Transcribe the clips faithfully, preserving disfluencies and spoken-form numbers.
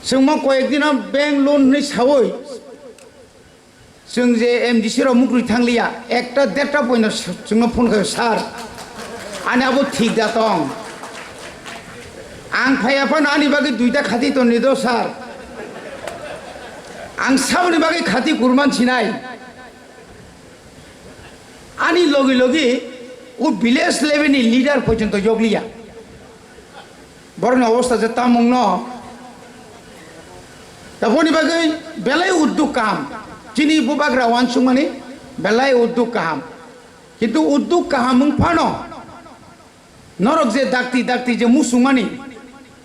Chwngma koyek dino bank loan hwnwi sawi, chwng je M D C rok mukrwi thangliya, ekta derta poino chwngno phone khaio, "Sir, ani abo thik da tong. Ang phaiya phano ani bagwi duita khati toni do, sir. Ang saboni bagwi khati kurman sinai." Ani logi logi o village level ni leader porjonto yokliya. Borokni obostha je tamungno. Taboni bagwi belai udduk kaham. Chini bubagra wansukmani belai udduk kaham. Kintu udduk kaham wng phano norok je dakti dakti je musungmani,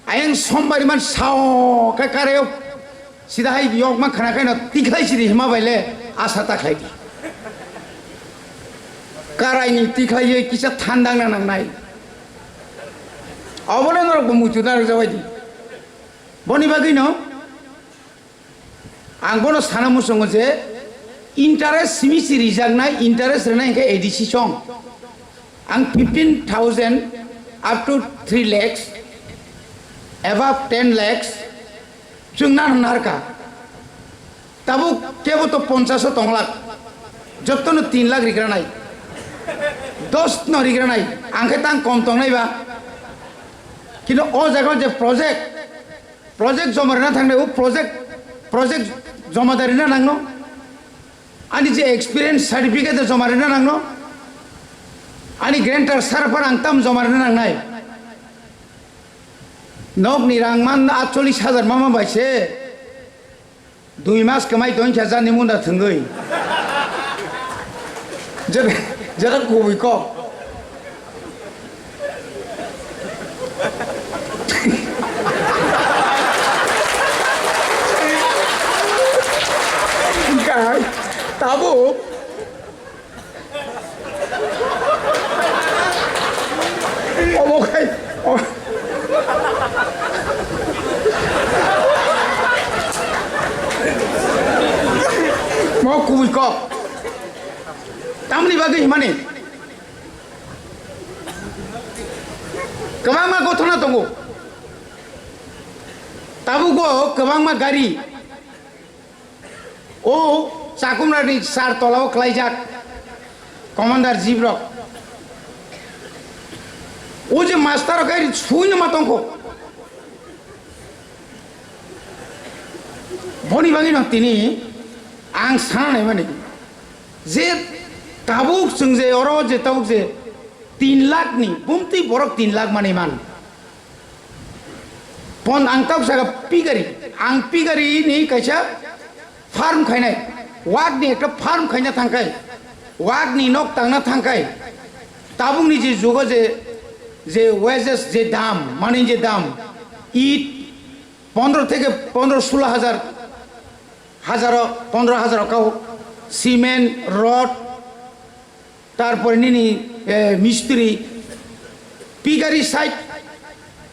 ayang sombari man sao khe kareo sida hai yokma khana khaino tikhlai sidi hima baile asa ta khlai di. Karaini tikhlai ye kisa thandang na nangnai. Obono norok bo muitu narwk jabai di. Boni bagwi no ang bono sana muchungo je interest simi si rijaknai, interest rwnai hwnkhe A D C song. Ang fifteen thousand up to three lakhs, above ten lakhs, chwng nang narwkha. Tabuk kebo to ponchash o tong lak, jotto no tin lakh rigranai, dos no rigranai, ang khe tang kom tongnai ba. Kintu o jaga je project, project joma rwna thangnai, o project, project joma da rwna nangno. Ani je experience certificate joma rwna nangno. Ani guarantor sir phano ang tam joma rwna nangnai. Nokni rang man atchollish hajar mama bai se. Dui mas kwmai tongkha jani munda thwngwi. Jera, jera kubui kok. Hwnkhe tabuk obo khai, o-, mo kubui kok. Tamni bagwi himani kwbangma gothona tongo. Tabukbo kwbangma gari o Chakumrani sar tolao klaijak commander jeep rok. O je master rok ai suino ma tongkho. Boni bagwi no tini ang sana naimani je tabuk chwng je oro je tabuk je tin lakh ni bumtwi borok tin lakh manwi man. Pon ang tabuk saka pigari, ang pigari ni kaisa farm khainai, wak ni ekta farm khaina thangkai, wak ni nok tangna thangkai, tabuk ni je jugo je, je wages je dam, mani je dam, it pondro theke pondro sulo hajar, hajaro, pondro hajaro kau, cement, rod, tarpore nini, eh, mistri, pigari side,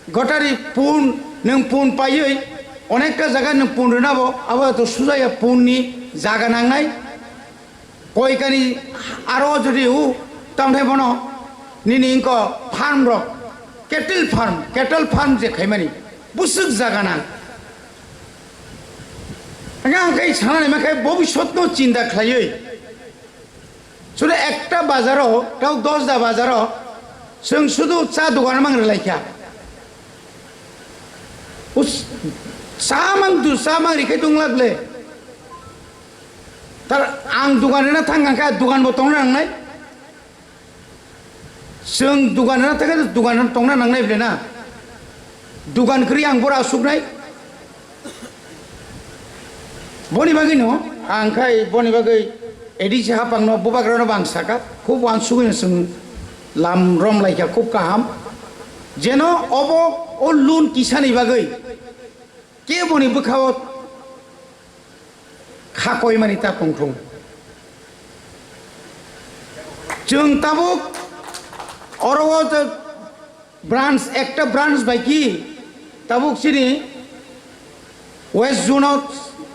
gotari pun, nwng pun paiwi, onekta jaga nwng pun rwnabo, abo to sujaya pun ni jaga nangnai. Koikani aro jodi u tamthai bono nini inko farm rok, cattle farm, cattle farm je khaimani, busuk jaga nang. Ang khe sanani ma khe bobiswt no chinta khlaiwi. Sudu ekta bazaro, tau dos da bazaro, chwng sudu cha dogan mang rwlaikha. Us-, cha mang du, cha mang rikhe tong lagle. Tar ang dogan rwna thang kha, dogan bo tongna nangnai. Chwng dogan rwna thang kha, dogan rwna tongna nangnai ble na. Dogan kwrwi ang bora asuknai. Boni bagwi no, ang khai boni bagwi A D C hapang no bubagra no bang saka, khub wansugwi no chwng lam rom laikha, khub kaham. Jeno obo o loan kisani bagwi keboni bwkhao kha koimani ta tongthung. Chwng tabuk oro o je branch, ekta branch bai ki tabuk chini West Zone o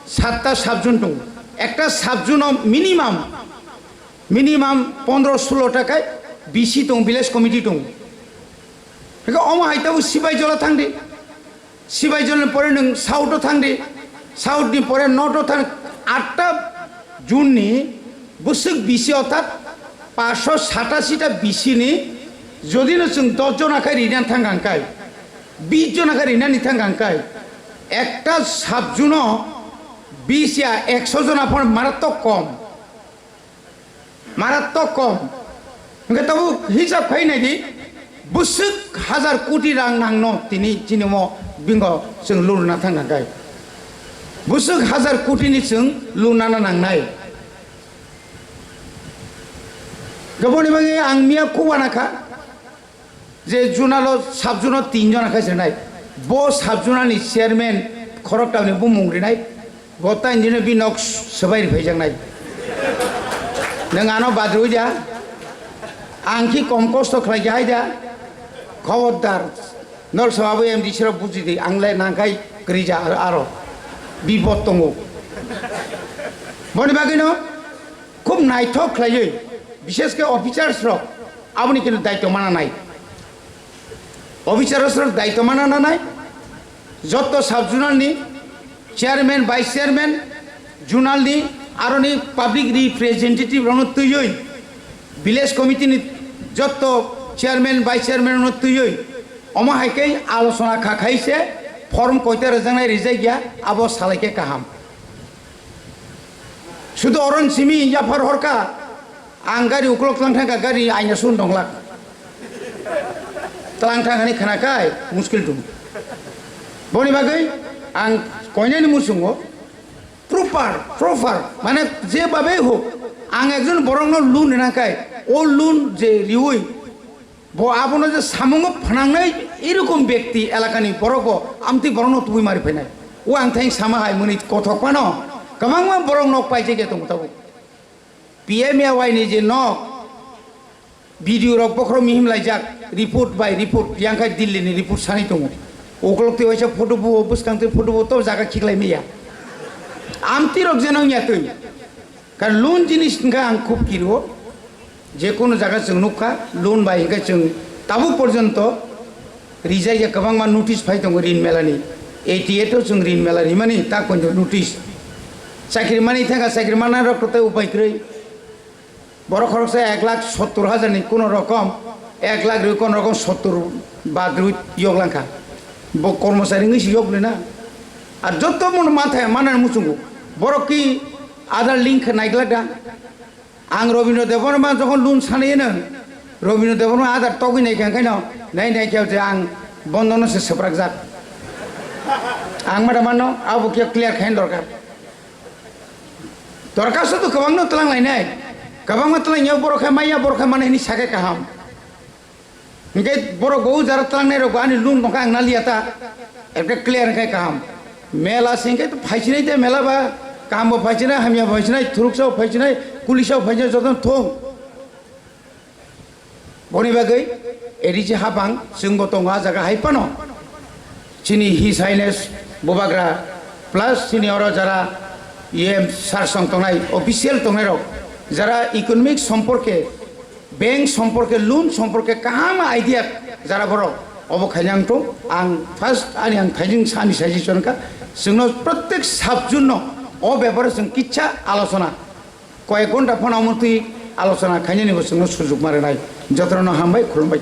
satta sub zone tongo. Ekta sub zone o minimum, minimum pondro sulo ta khai B C tongo, village committee tongo. Hingke omo hai tabuk Sipaijala thangdi. Sibaijol ni pore nwng South o thang di, South ni pore North o thang, atta June ni bwswk bisi, orthat paanch sho satasi ta bisi ni, jodi no chwng dos jona khai rina thang kha kai, bis jona khai rinani thang kha kai, ekta sub zone o bis ya ekso jona phano maratwk kom. Maratwk kom. Hwnkhe tabuk hisab khai nai di, bwswk hajar koti rang nangno tini chini mo bingo chwng loan rwna thang kha kai. Bwswk hajar koti ni chwng loan rwna nangnai. Gaboni bagwi ang miya khuwana kha. Je zonal o, sub zone o tin jona khai swngnai. Bo sub zonal ni chairman khoroktam ni bumung rinai. Bo ta engineer bi nok swbai ri phaijaknai. Nwng ano badrwi da. Ang khi kom kosto khlai kha hai da. Khobordar. Nol sabo M D C rok buji di. Ang le nang khai kwrwi ja aro, aro. Bipod tongo. Boni bagwi no khub naithok khlaiwi, bishesh khe officers rok aboni khe daitw mana nai. Officers rok daitw mana nanai, jotto sub zonal ni chairman, vice chairman, zonal ni, aroni public representative rokno twiwi, village committee ni jotto chairman, vice chairman rokno twiwi, omo hai khe alochona kha khai se form koita rwjaknai rijak ya, abo salai khe kaham. Sudu oron simi yaphar horka, ang gari uklok tlang thangka, gari aina sun donglak. Tlang thangani khana kai muskil dum. Boni bagwi ang koinani musungo proper, proper, mane je babe hok, ang ekjon borokno loan rina kai, o loan je riwi, bo abono je samungo phnangnai, erokom bekti elakani borokbo amtwi borokno tubui mari phainai. O ang thai sama hai mwnwi kothok phano kwbangma borok nok paijak ya tongo tabuk. P M A Y ni je nok, B D O rok bokhorok mihim laijak, report by report, yang khai Delhi ni report sanai tongo. Ukolok twi waisa photo bo, bwskang twi photo bo, to jaga khiklai maya. Amtwi rok je nang ya twi. Karon loan jinis hwnkhe ang khub kirio, je kono jaga chwng nukha, loan bai hwnkhe chwng tabuk porjonto rijak ya, kwbangma notice phai tongo rin melani, eighty eight o chwng rin mela rimani ta koino notice. Chakri mani thangkha, chakri manai rok tei upai kwrwi. Borok khoroksa ek lakh sottor hajar ni kono rokom, ek lakh rwi kono rokom sottor bad rwi yok langkha. Bo kormosari wngwi se yok le na. Ar jotto mono manthai manani muchungo. Borok ki Aadhaar link khe naiglak da. Ang Robindra Debbarma jokhon loan sanai no, Robindra Debbarma Aadhaar togwi nai khe, khaino nai nai khe je ang bondo no se swprak jak. Ang mada mano abo khe clear khain dorkar. Dorkar se to kwbang no tlang lai nai. Kwbangma tlang ya borok khe maya, borok khe mane hini sakhe kaham. Hingke borok bo jara tlangnai rok ani loan nokha ang naliya ta. Ekta clear hingke kaham. Mela se hingke to phaisinai de mela ba. Kaham bo phaisinai, hamya bo phaisinai, thuruksa bo phaisinai, kulisa bo phaisinai, jotono thung. Boni bagwi A D C habang chwngbo tongo ah jaga hai phano. Chini His Highness Bubagra plus chini oro jara E M sir song tongnai, official tongnai rok, jara economic somporke, bank somporke, loan somporke kaham idea jara borok obo khaina ang tong. Ang first ani ang thaijing sani saiji chonka, chwngno protek sub zone no o beparo chwng kitsa alochona, koyek ghonta phano omo twi alochona khainani bo chwngno sujuk ma rwnai. Jotono hambai, khulumbai.